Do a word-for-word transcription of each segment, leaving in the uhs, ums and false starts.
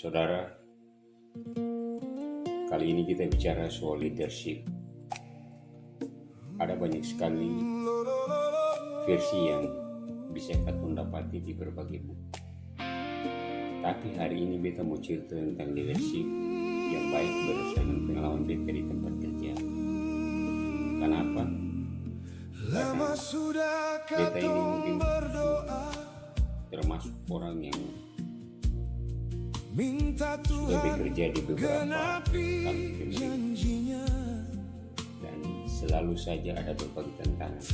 Saudara, kali ini kita bicara soal leadership. Ada banyak sekali versi yang bisa katong dapati di berbagai buku. Tapi hari ini beta mo cerita tentang leadership yang baik berdasarkan pengalaman beta di tempat kerja. Kanapa? Karna beta ini mungkin su termasuk orang yang sudah bekerja di beberapa kali pemilik dan selalu saja ada berbagai tantangan.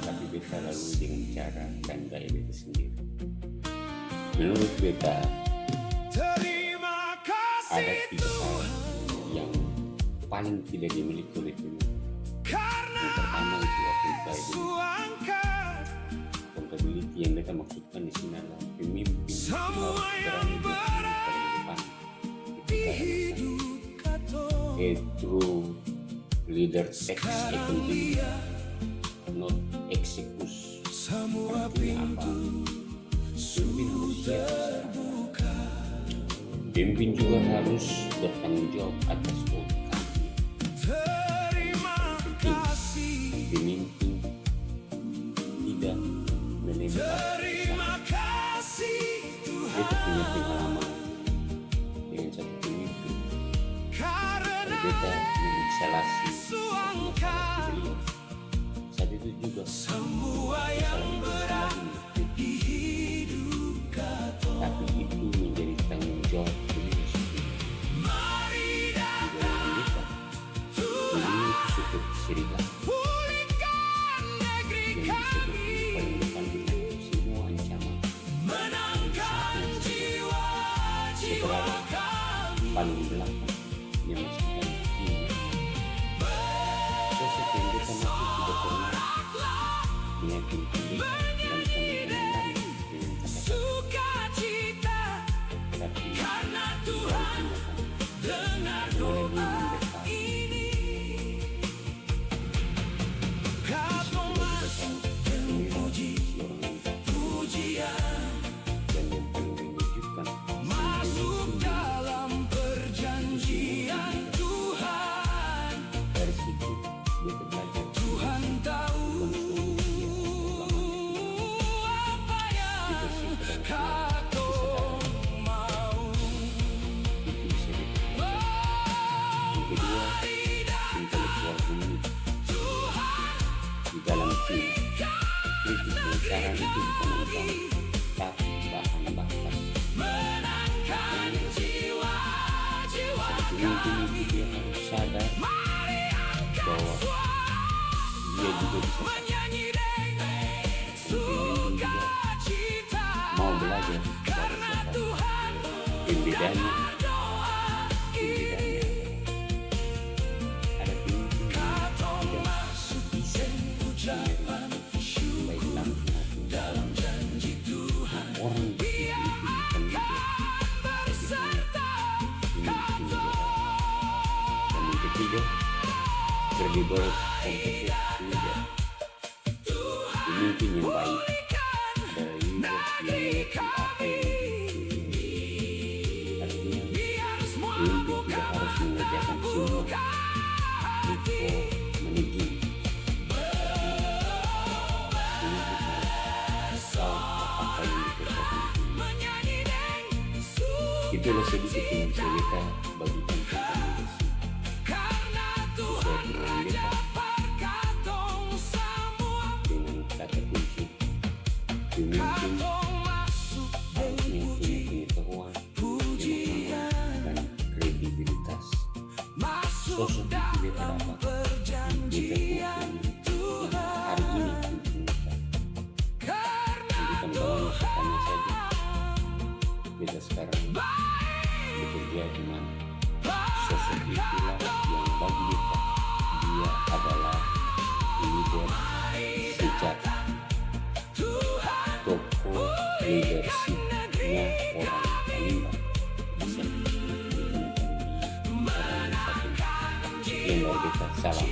Tapi beta lalui dengan cara dan gaya beta sendiri. Menurut beta, ada tiga hal yang paling tidak dimiliki oleh pemimpin. Yang pertama itu accountability. Accountability yang beta maksudkan di sini adalah pemimpin itu harus berani berdiri di depan. Itu cara biasa. A true leader takes accountability, not executes. Artinya apa? Pemimpin harus siap. Pemimpin juga harus bertanggung jawab atas outcome. Pemimpin tidak melempar kesan. Beta punya pengalaman dengan satu pemimpin. Beta mengisolasi satu masalah ke beliau. Saat itu juga kesalahan-kesalahan ini. Tapi itu menjadi tanggung jawab beliau sendiri. Di dalam kita, beliau itu seperti serigala yang bisa berdiri paling depan dengan semua ancaman. Setelah paling belakang, dia masih akan tinggi. Sosok yang beta maksud tidak pernah menyakiti beta dan pemimpin lain dengan kata-kata. Tapi dari tindakan, bagaimana dia membela dan yang paling mengejutkan, dari situ beta belajar bukan cuma dia, leadership adalah kesadaran. Itu bisa beta. Yang kedua, intelektual humanis. Di dalam tim, kritik dan saran itu bukan ancaman, tapi bahan bakar. Sebagai pemimpin itu dia harus sadar bahwa dia juga bisa salah. Pemimpin juga mau belajar dari siapa. Pembedanya, pembedanya ada pemimpin yang tidak bisa menerima baik langsung maupun dalam orang itu bukan leader, tapi hanya pemimpin biasa. Dan yang ketiga, credible, competent leader. Pemimpin yang baik adalah leader yang mengerti apa yang diinginkan. Artinya, pemimpin tidak harus mengerjakan semua, micromanaging. Pemimpin harus tahu apa yang dikerjakan. Itulah sedikit yang bisa beta bagikan tentang leadership. Sesuai dengan beta, dengan kata kunci, pemimpin harusnya punya pengetahuan, pemahaman, dan kredibilitas. Sosok itu beta dapat di beta pung pemimpin yang hari ini pung pemimpin. Jadi, teman-teman, pertanyaan saja, beta sekarang bekerja di mana? Sosok itulah yang bagi beta, dia adalah leader sejati. Tokoh leadership-nya orang Tanimbar bisa ditemukan di orang yang satu. Sekian dari beta, salam.